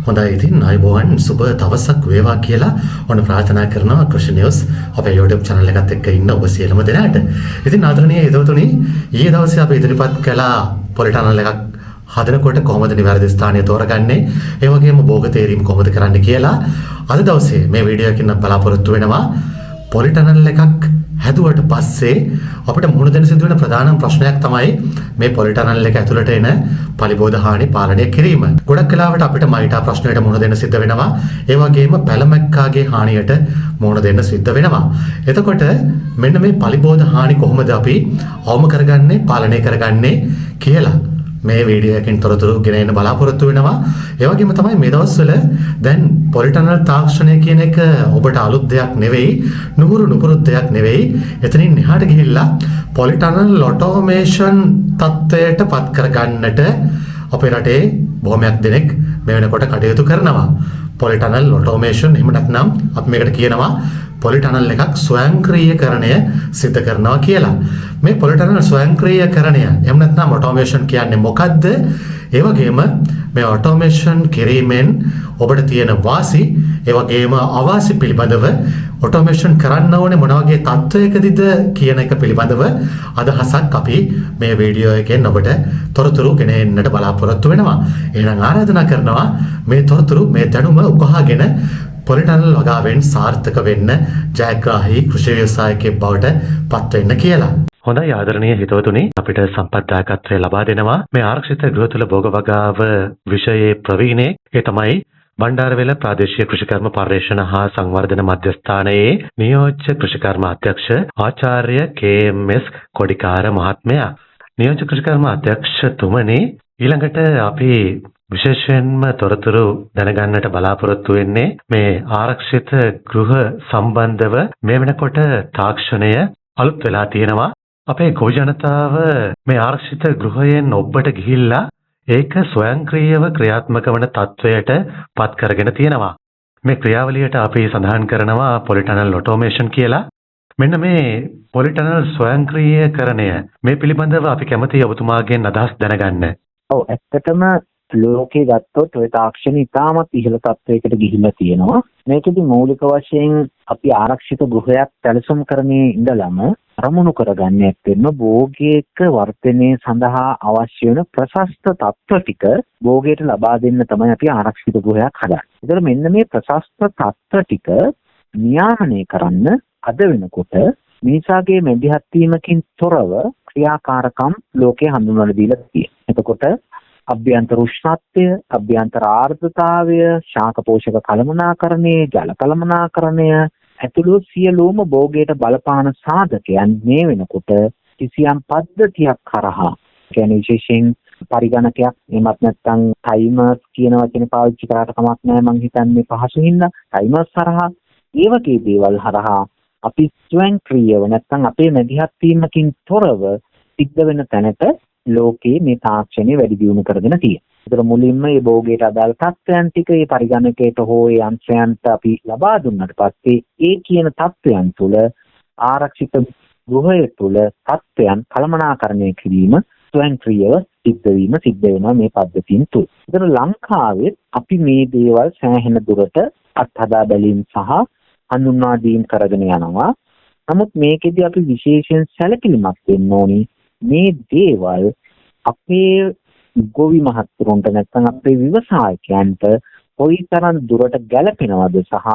හොඳයි, ඉතින් ආයුබෝවන්, සුබ දවසක් වේවා කියලා ඔන්න ප්‍රාර්ථනා කරනවා කෘෂි නිවුස් අපේ YouTube channel එකත් එක්ක ඉන්න ඔබ සියලුම දෙනාට. ඉතින් ආදරණීය හිතවතුනි, ඊයේ දවසේ අපි ඉදිරිපත් කළා පොලිටනල් එකක් හදනකොට කොහොමද නිවැරදි ස්ථානය තෝරගන්නේ, ඒ වගේම භෝග තේරීම කොහොමද කරන්න කියලා. අද දවසේ මේ වීඩියෝ එකකින් නම් බලාපොරොත්තු වෙනවා පොලිටනල් එකක් හැදුවට පස්සේ අපිට මුහුණ දෙන්න සිදු වෙන ප්‍රධානම ප්‍රශ්නයක් තමයි මේ පොලිටනල් එක ඇතුළට එන පලිබෝධ හානි පාලනය කිරීම. ගොඩක් වෙලාවට අපිට මයිටා ප්‍රශ්නයට මුහුණ දෙන්න සිද්ධ වෙනවා. ඒ වගේම පැලමැක්කාගේ හානියට මුහුණ දෙන්න සිද්ධ වෙනවා. එතකොට මෙන්න මේ පලිබෝධ හානි කොහොමද අපි අවම කරගන්නේ, පාලනය කරගන්නේ කියලා මේ වීඩියෝ එකෙන් තොරතුරු ගෙන එන්න බලාපොරොත්තු වෙනවා. ඒ වගේම තමයි මේ දවස්වල දැන් පොලිටනල් තාක්ෂණය කියන එක ඔබට අලුත් දෙයක් නෙවෙයි, නුහුරු නුපුරුදු දෙයක් නෙවෙයි. එතනින් එහාට ගිහිල්ලා පොලිටනල් ඔටෝමේෂන් තත්ත්වයට පත් කරගන්නට අපේ රටේ බොහොමයක් දෙනෙක් මේ වෙනකොට කටයුතු කරනවා. පොලිටනල් ඔටෝමේෂන්, එහෙම නැත්නම් අපි මේකට කියනවා පොලිටනල් එකක් ස්වයංක්‍රීයකරණය සිද්ධ කරනවා කියලා. මේ පොලිටනල් ස්වයංක්‍රීයකරණය එහෙම නැත්නම් ඔටෝමේෂන් කියන්නේ මොකද්ද? ඒ වගේම මේ ඔටෝමේෂන් කිරීමෙන් ඔබට තියෙන වාසි, ඒ වගේම අවාසි පිළිබඳව, ඔටෝමේෂන් කරන්න ඕනේ මොන වගේ තත්ත්වයකදීද කියන එක පිළිබඳව අදහසක් අපි මේ වීඩියෝ එකෙන් ඔබට තොරතුරු ගෙන එන්නට බලාපොරොත්තු වෙනවා. එහෙනම් ආරාධනා කරනවා මේ තොරතුරු, මේ දැනුම උකහාගෙන පොලිටනල් වගාවෙන් සාර්ථක වෙන්න, ජයග්‍රාහී කෘෂි ව්‍යවසායකයෙක් බවට පත් වෙන්න කියලා. හොඳයි ආදරණීය හිතවතුනි, අපිට සම්පත්දායකත්වය ලබා දෙනවා මේ ආරක්ෂිත ගෘහ තුළ භෝග වගාව විෂයේ ප්‍රවීණයෙක්. ඒ තමයි බණ්ඩාරවෙල ප්‍රාදේශීය කෘෂිකර්ම පර්යේෂණ හා සංවර්ධන මධ්‍යස්ථානයේ නියෝජ්‍ය කෘෂිකර්ම අධ්‍යක්ෂ ආචාර්ය කේ.එම්.එස්. කොඩිකාර මහත්මයා. නියෝජ්‍ය කෘෂිකර්ම අධ්‍යක්ෂතුමනි, ඊළඟට අපි විශේෂයෙන්ම තොරතුරු දැනගන්නට බලාපොරොත්තු වෙන්නේ මේ ආරක්ෂිත ගෘහ සම්බන්ධව මේ වෙනකොට තාක්ෂණය අලුත් වෙලා තියෙනවා. අපේ ගොවි ජනතාව මේ ආරක්ෂිත ගෘහයෙන් ඔබ්බට ගිහිල්ලා ඒක ස්වයංක්‍රීයව ක්‍රියාත්මක වන තත්වයට පත් කරගෙන තියෙනවා. මේ ක්‍රියාවලියට අපි සඳහන් කරනවා පොලිටනල් ඔටෝමේෂන් කියලා. මෙන්න මේ පොලිටනල් ස්වයංක්‍රීයකරණය මේ පිළිබඳව අපි කැමතියි ඔබතුමාගෙන් අදහස් දැනගන්න. ඔව්, ඇත්තටම ලෝකේ ගත්තොත් ඔය තාක්ෂණ ඉතාමත් ඉහළ තත්ත්වයකට ගිහිල්ලා තියෙනවා. මේකෙදි මූලික වශයෙන් අපි ආරක්ෂිත ගෘහයක් සැලසුම් කරන්නේ ඉඳලම අරමුණු කරගන්නේ ඇත්තෙන්ම භෝගයක වර්ධනය සඳහා අවශ්‍ය වෙන ප්‍රශස්ත තත්ත්ව ටික භෝගයට ලබා දෙන්න තමයි අපි ආරක්ෂිත ගෘහයක් හදන්නේ. ඒතර මෙන්න මේ ප්‍රශස්ත තත්ත්ව ටික නියාමනය කරන්න අද වෙනකොට මිනිසාගේ මැදිහත් වීමකින් තොරව ක්‍රියාකාරකම් ලෝකේ හඳුන්වලා දීලා තියෙනවා. එතකොට අභ්‍යන්තර උෂ්ණත්වය, අභ්‍යන්තර ආර්ද්‍රතාවය, ශාක පෝෂක කළමනාකරණය, ජල කළමනාකරණය ඇතුළු සියලුම භෝගයට බලපාන සාධකයන් මේ වෙනකොට කිසියම් පද්ධතියක් කරහා, කියන්නේ විශේෂයෙන් පරිගණකයක්, එහෙමත් නැත්නම් ටයිමර්ස් කියන වචනේ පාවිච්චි කරාට කමක් නැහැ මං හිතන්නේ පහසු හින්දා, ටයිමර්ස් හරහා, ඒ වගේ දේවල් හරහා අපි ස්වයංක්‍රීයව නැත්නම් අපේ මැදිහත් වීමකින් තොරව සිද්ධ වෙන තැනට ලෝකයේ මේ තාක්ෂණය වැඩි දියුණු කරගෙන තියෙනවා. ඒතර මුලින්ම මේ භෝගයට අදාළ තත්ත්වයන් ටික මේ පරිගණකයට හෝ ඒ යන්ත්‍රයන්ට අපි ලබා දුන්නාට පස්සේ ඒ කියන තත්ත්වයන් තුළ, ආරක්ෂිත ගෘහය තුළ තත්ත්වයන් කළමනාකරණය කිරීම ස්වයංක්‍රීයව සිද්ධ වීම සිද්ධ වෙනවා මේ පද්ධතීන් තුළ. ඒතර ලංකාවෙත් අපි මේ දේවල් සෑහෙන දුරට අත්හදා බැලීම් සහ හඳුන්වා දීම් කරගෙන යනවා. නමුත් මේකෙදි අපි විශේෂයෙන් සැලකිලිමත් වෙන්න ඕනි මේ දේවල් අපේ ගොවි මහත්තුරුන්ට නැත්නම් අපේ ව්‍යවසායකයන්ට කොයිතරම් දුරට ගැලපෙනවද සහ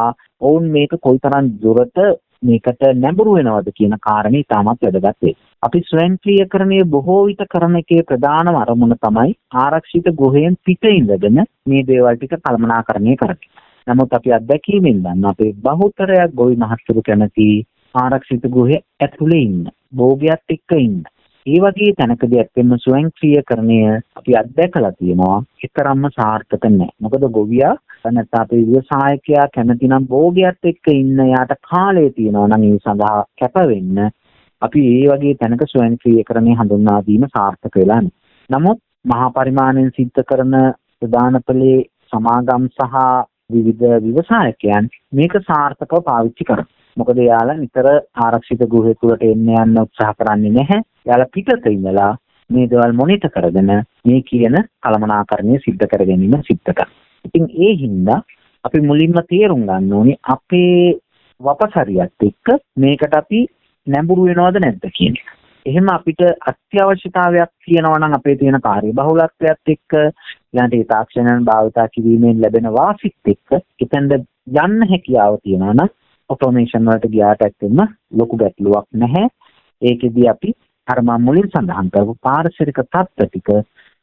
ඔවුන් මේක කොයිතරම් දුරට මේකට නැඹුරු වෙනවද කියන කාරණේ ඉතාමත් වැදගත් වේ. අපි ස්වයංක්‍රීයකරණය බොහෝ විට කරන එකේ ප්‍රධානම අරමුණ තමයි ආරක්ෂිත ගෘහයෙන් පිට ඉඳගෙන මේ දේවල් ටික කළමනාකරණය කරන්නේ. නමුත් අපි අත්දැකීමෙන් දන්න අපේ බහුතරයක් ගොවි මහත්තුරු කැමති ආරක්ෂිත ගෘහය ඇතුලේ ඉන්න, භෝගයත් එක්ක ඉන්න. ඒ වගේ තැනකදී ඇත්තෙන්ම ස්වයංක්‍රීයකරණය අපි අත්දැකලා තියෙනවා ඒතරම්ම සාර්ථක නෑ. මොකද ගොවියා නැත්නම් අපේ ව්‍යවසායකයා කැමති නම් භෝගයත් එක්ක ඉන්න, යාට කාලය තියෙනවා නම් ඒ සඳහා කැප වෙන්න, අපි ඒ වගේ තැනක ස්වයංක්‍රීයකරණය හඳුන්වා දීම සාර්ථක වෙලා නෑ. නමුත් මහා පරිමාණයෙන් සිද්ධ කරන ප්‍රධාන පෙළේ සමාගම් සහ විවිධ ව්‍යවසායකයන් මේක සාර්ථකව පාවිච්චි කරනවා. මොකද එයාලා නිතර ආරක්ෂිත ගෘහය තුළට එන්න යන්න උත්සාහ කරන්නේ නැහැ. එයාලා පිටත ඉඳලා මේ දේවල් මොනිටර් කරගෙන මේ කියන කළමනාකරණය සිද්ධ කර ගැනීම සිද්ධ කරනවා. ඉතින් ඒ හින්දා අපි මුලින්ම තේරුම් ගන්න ඕනේ අපේ වපසරියත් එක්ක මේකට අපි නැඹුරු වෙනවද නැද්ද කියන එක. එහෙම අපිට අත්‍යවශ්‍යතාවයක් තියෙනවා නම් අපේ තියෙන කාර්යබහුලත්වයත් එක්ක ඊළඟට ඒ තාක්ෂණයන් භාවිතා කිරීමෙන් ලැබෙන වාසිත් එක්ක එතෙන්ද යන්න හැකියාව තියෙනවා නම් ඔටෝමේෂන් වලට ගියාට ඇත්තෙන්ම ලොකු ගැටලුවක් නැහැ. ඒකෙදි අපි අර මම මුලින් සඳහන් කරපු පාරිසරික තත්ත්ව ටික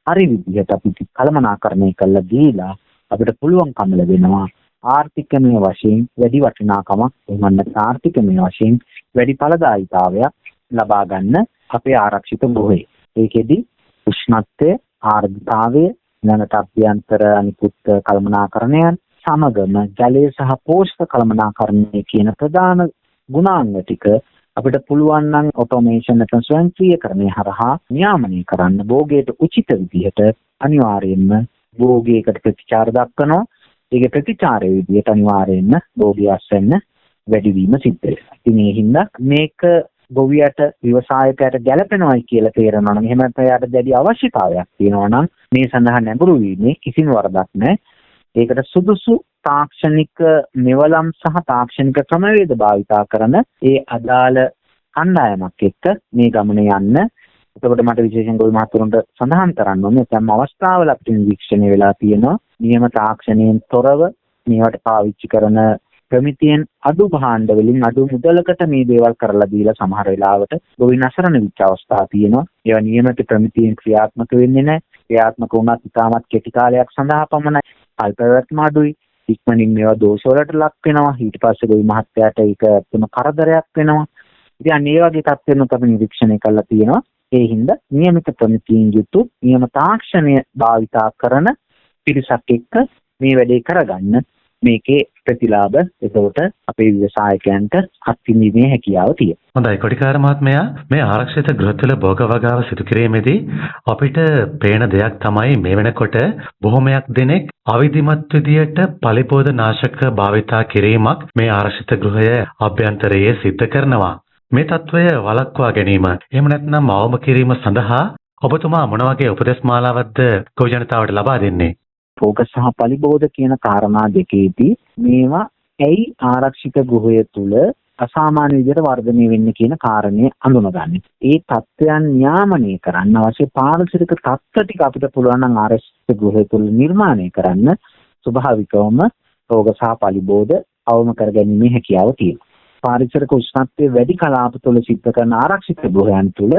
හරි විදිහට අපි කළමනාකරණය කරලා දීලා අපිට පුළුවන්කම ලැබෙනවා ආර්ථිකමය වශයෙන් වැඩි වටිනාකමක්, එහෙම නැත්නම් ආර්ථිකමය වශයෙන් වැඩි ඵලදායීතාවයක් ලබා ගන්න අපේ ආරක්ෂිත ගෘහයේ. ඒකෙදි උෂ්ණත්වය, ආර්ද්‍රතාවය, ඊළඟට අභ්‍යන්තර අනිකුත් කළමනාකරණයන් සමගම ජලය සහ පෝෂක කළමනාකරණය කියන ප්‍රධාන ගුණාංග ටික අපිට පුළුවන් නම් ඔටෝමේෂන් නැත්නම් ස්වයංක්‍රීයකරණය හරහා නියාමනය කරන්න භෝගයට උචිත විදිහට අනිවාර්යයෙන්ම භෝගයකට ප්‍රතිචාර දක්වනවා. ඒකේ ප්‍රතිචාරයේ විදිහට අනිවාර්යයෙන්ම භෝගය අස්වැන්න වැඩිවීම සිද්ධ වෙනවා. ඉතින් ඒ හින්දා මේක ගොවියට ව්‍යවසායකයාට ගැළපෙනවයි කියලා තේරෙනවා නම්, එහෙම නැත්නම් එයාට දැඩි අවශ්‍යතාවයක් තියෙනවා නම් මේ සඳහා නැඹුරු වීමේ කිසිම වරදක් නැහැ. ඒකට සුදුසු තාක්ෂණික මෙවලම් සහ තාක්ෂණික ක්‍රමවේද භාවිතා කරන ඒ අදාළ කණ්ඩායමක් එක්ක මේ ගමන යන්න. එතකොට මට විශේෂයෙන් ගොවි මහතුරුන්ට සඳහන් කරන්න ඕනේ ඇතැම් අවස්ථාවල අපිට නිරීක්ෂණය වෙලා තියෙනවා නියම තාක්ෂණයෙන් තොරව මේවට පාවිච්චි කරන ප්‍රමිතියෙන් අඩු භාණ්ඩ වලින් අඩු මුදලකට මේ දේවල් කරලා දීලා සමහර වෙලාවට ගොවින් අසරණ වෙච්ච අවස්ථා තියෙනවා. ඒවා නියමිත ප්‍රමිතියෙන් ක්‍රියාත්මක වෙන්නේ නැහැ. ක්‍රියාත්මක වුණත් ඉතාමත් කෙටි කාලයක් සඳහා පමණයි. කල් පැවැත්ම අඩුයි. ඉක්මනින් මේවා දෝෂ වලට ලක් වෙනවා. ඊට පස්සේ ගොවි මහත්තයාට ඒක ඇත්තම කරදරයක් වෙනවා. ඉතින් අන්න ඒ වගේ තත්ත්වයන්ත් අපි නිරීක්ෂණය කරලා තියෙනවා. ඒ හින්දා නියමිත ප්‍රමිතියෙන් යුතු නියම තාක්ෂණය භාවිතා කරන පිරිසක් එක්ක මේ වැඩේ කරගන්න මේකේ ප්‍රතිලාභ එතකොට අපේ ව්‍යවසායකයන්ට අත්විඳීමේ හැකියාව තියෙනවා. හොඳයි කොටිකාර මහත්මයා, මේ ආරක්ෂිත ගෘහ තුළ භෝග වගාව සිදු කිරීමේදී අපිට පේන දෙයක් තමයි මේ වෙනකොට බොහොමයක් දෙනෙක් අවිධිමත් විදියට පලිබෝධ නාශක භාවිතා කිරීමක් මේ ආරක්ෂිත ගෘහය අභ්‍යන්තරයේ සිද්ධ කරනවා. මේ තත්ත්වය වළක්වා ගැනීම එහෙම නැත්නම් අවම කිරීම සඳහා ඔබතුමා මොන වගේ උපදෙස් මාලාවක්ද ගොවි ජනතාවට ලබා දෙන්නේ? රෝග සහ පලිබෝධ කියන කාරණා දෙකේදී මේවා ඇයි ආරක්ෂිත ගෘහය තුළ අසාමාන්‍ය විදිහට වර්ධනය වෙන්නේ කියන කාරණය අඳුනගන්න. ඒ තත්ත්වයන් නියාමනය කරන්න අවශ්‍ය පාරිසරික තත්ත්ව ටික අපිට පුළුවන් නම් ආරක්ෂිත ගෘහය තුළ නිර්මාණය කරන්න ස්වභාවිකවම රෝග සහ පලිබෝධ අවම කරගැනීමේ හැකියාව තියෙනවා. පාරිසරික උෂ්ණත්වය වැඩි කලාප තුළ සිද්ධ කරන ආරක්ෂිත ගෘහයන් තුළ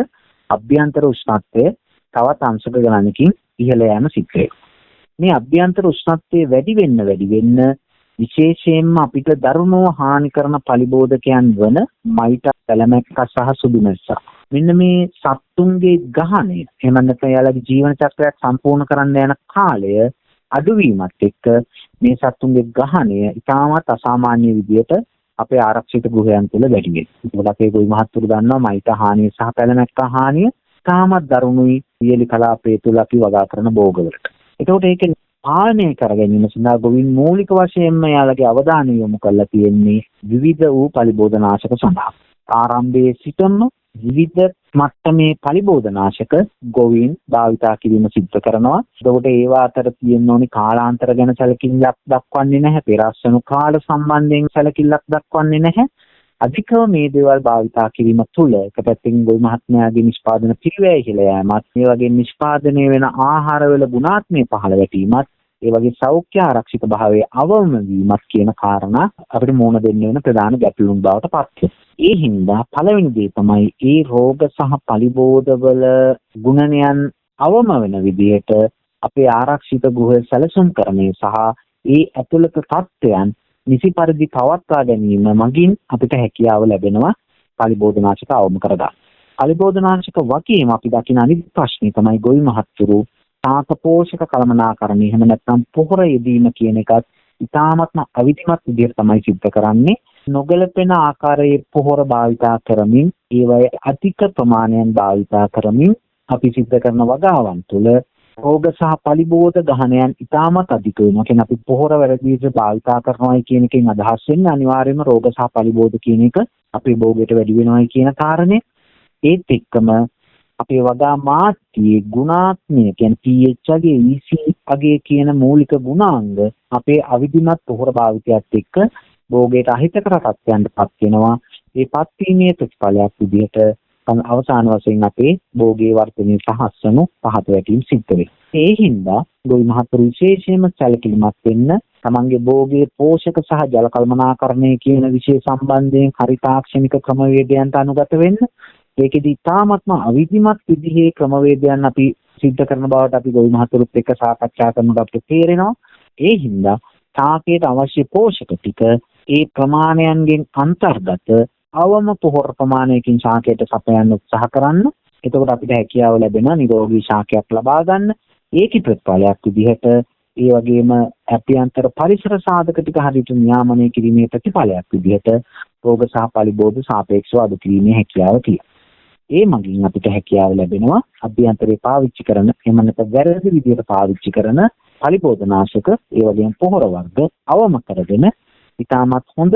අභ්‍යන්තර උෂ්ණත්වය තවත් අංශක ගණනකින් ඉහළ යෑම සිද්ධ වෙනවා. මේ අභ්‍යන්තර උෂ්ණත්වය වැඩි වෙන්න විශේෂයෙන්ම අපිට දරුණුව හානි කරන පලිබෝධකයන් වන මයිට, පැලමැක්ක සහ සුදුමැස්සා. මෙන්න මේ සත්තුන්ගේ ගහණය, එහෙම නැත්නම් එයාලගේ ජීවන චක්‍රයක් සම්පූර්ණ කරන්න යන කාලය අඩුවීමත් එක්ක මේ සත්තුන්ගේ ගහණය ඉතාමත් අසාමාන්‍ය විදියට අපේ ආරක්ෂිත ගෘහයන් තුළ වැඩි වෙනවා. ඒකට අපේ ගොවි මහත්තුරු දන්නවා මයිට හානිය සහ පැලමැක්ක හානිය ඉතාමත් දරුණුයි වියලි කලාපය තුළ අපි වගා කරන භෝගවලට. එතකොට ඒක පාලනය කර ගැනීම සඳහා ගොවින් මූලික වශයෙන්ම එයාලගේ අවධානය යොමු කරලා තියෙන්නේ විවිධ වූ පලිබෝධනාශක සඳහා. ආරම්භයේ සිටම විවිධ මට්ටමේ පලිබෝධනාශක ගොවීන් භාවිතා කිරීම සිද්ධ කරනවා. එතකොට ඒවා අතර තියෙන්න ඕනි කාලාන්තර ගැන සැලකිල්ලක් දක්වන්නේ නැහැ. පෙරස්වනු කාල සම්බන්ධයෙන් සැලකිල්ලක් දක්වන්නේ නැහැ. අධිකව මේ දේවල් භාවිතා කිරීම තුළ එක පැත්තකින් ගොවි මහත්මයාගේ නිෂ්පාදන පිරිවැය ඉහළ යෑමත්, මේ වගේ නිෂ්පාදනය වෙන ආහාරවල ගුණාත්මය පහළ වැටීමත්, ඒ වගේ සෞඛ්‍ය ආරක්ෂිත භාවයේ අවම වීමත් කියන කාරණා අපිට මුහුණ දෙන්න වෙන ප්‍රධාන ගැටලුම් බවට පත් වෙනවා. ඒ හින්දා පළවෙනි දේ තමයි ඒ රෝග සහ පලිබෝධවල ගුණනයන් අවම වෙන විදිහට අපේ ආරක්ෂිත ගෘහ සැලසුම් කරණය සහ ඒ ඇතුළත තත්ත්වයන් නිසි පරිදි පවත්වා ගැනීම මගින් අපිට හැකියාව ලැබෙනවා පලිබෝධනාශක අවම කරගන්න. පලිබෝධනාශක වගේම අපි දකින අනිත් ප්‍රශ්නේ තමයි ගොවි මහත්තුරු ශාක පෝෂක කළමනාකරණය, එහෙම නැත්නම් පොහොර යෙදීම කියන එකත් ඉතාමත්ම අවිධිමත් විදිහට තමයි සිද්ධ කරන්නේ. නොගැලපෙන ආකාරයේ පොහොර භාවිතා කරමින්, ඒවයේ අධික ප්‍රමාණයන් භාවිතා කරමින් අපි සිද්ධ කරන වගාවන් තුළ රෝග සහ පලිබෝධ ගහනයන් ඉතාමත් අධික වෙනවා. කියන්නේ අපි පොහොර වැරදි විදිහට භාවිතා කරනවායි කියන එකෙන් අදහස් වෙන්නේ අනිවාර්යයෙන්ම රෝග සහ පලිබෝධ කියන එක අපේ භෝගයට වැඩි වෙනවායි කියන කාරණය. ඒත් එක්කම අපේ වගා මාත්‍යයේ ගුණාත්මය කියන්නේ pH අගය, EC අගය කියන මූලික ගුණාංග අපේ අවිධිමත් පොහොර භාවිතයත් එක්ක භෝගයට අහිතකර තත්ත්වයන්ට පත් වෙනවා. ඒ පත්වීමේ ප්‍රතිඵලයක් විදිහට අවසාන වශයෙන් අපේ භෝගයේ වර්ධනය සහ අස්වනු පහත වැටීම් සිද්ධ වෙනවා. ඒ හින්දා ගොවි මහත්වරු විශේෂයෙන්ම සැලකිලිමත් වෙන්න තමන්ගේ භෝගයේ පෝෂක සහ ජල කළමනාකරණය කියන විෂය සම්බන්ධයෙන් හරි තාක්ෂණික ක්‍රමවේදයන්ට අනුගත වෙන්න. ඒකෙදි ඉතාමත්ම අවිධිමත් විදිහේ ක්‍රමවේදයන් අපි සිද්ධ කරන බවට අපි ගොවි මහත්වරුත් එක්ක සාකච්ඡා කරනකොට අපිට තේරෙනවා. ඒ හින්දා ශාකයට අවශ්‍ය පෝෂක ටික ඒ ප්‍රමාණයන්ගෙන් අන්තර්ගත අවම පොහොර ප්‍රමාණයකින් ශාකයට සපයන්න උත්සාහ කරන්න. එතකොට අපිට හැකියාව ලැබෙනවා නිරෝගී ශාකයක් ලබා ගන්න. ඒකේ ප්‍රතිඵලයක් විදිහට ඒ වගේම අභ්‍යන්තර පරිසර සාධක ටික හරියට නියාමනය කිරීමේ ප්‍රතිඵලයක් විදිහට රෝග සහ පලිබෝධ සාපේක්ෂව අඩු කිරීමේ හැකියාව තියෙනවා. ඒ මගින් අපිට හැකියාව ලැබෙනවා අභ්‍යන්තරේ පාවිච්චි කරන එහෙම නැත්නම් වැරදි විදිහට පාවිච්චි කරන පලිබෝධනාශක ඒ වගේම පොහොර වර්ග අවම කරගෙන ඉතාමත් හොඳ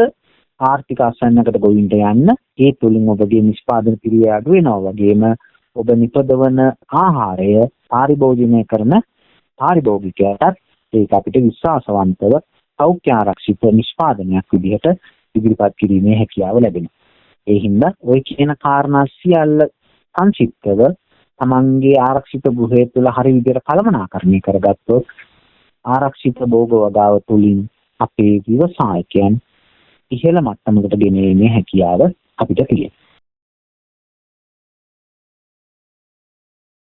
ආර්ථික අස්වැන්නකට ගොවින්ට යන්න. ඒ තුලින් ඔබගේ නිෂ්පාදන පිරිවැය අඩු වෙනවා වගේම ඔබ නිපදවන ආහාරය පාරිභෝජනය කරන පාරිභෝගිකයාටත් ඒක අපිට විශ්වාසවන්තව සෞඛ්‍ය ආරක්ෂිත නිෂ්පාදනයක් විදිහට ඉදිරිපත් කිරීමේ හැකියාව ලැබෙනවා. ඒ හින්දා ඔය කියන කාරණා සියල්ල සංක්ෂිප්තව තමන්ගේ ආරක්ෂිත ගෘහය තුළ හරි විදිහට කළමනාකරණය කරගත්තොත් ආරක්ෂිත භෝග වගාව තුළින් අපේ ව්‍යවසායකයන් ඉහළ මට්ටමකට ගෙන ඒමේ හැකියාව අපිට තියෙනවා.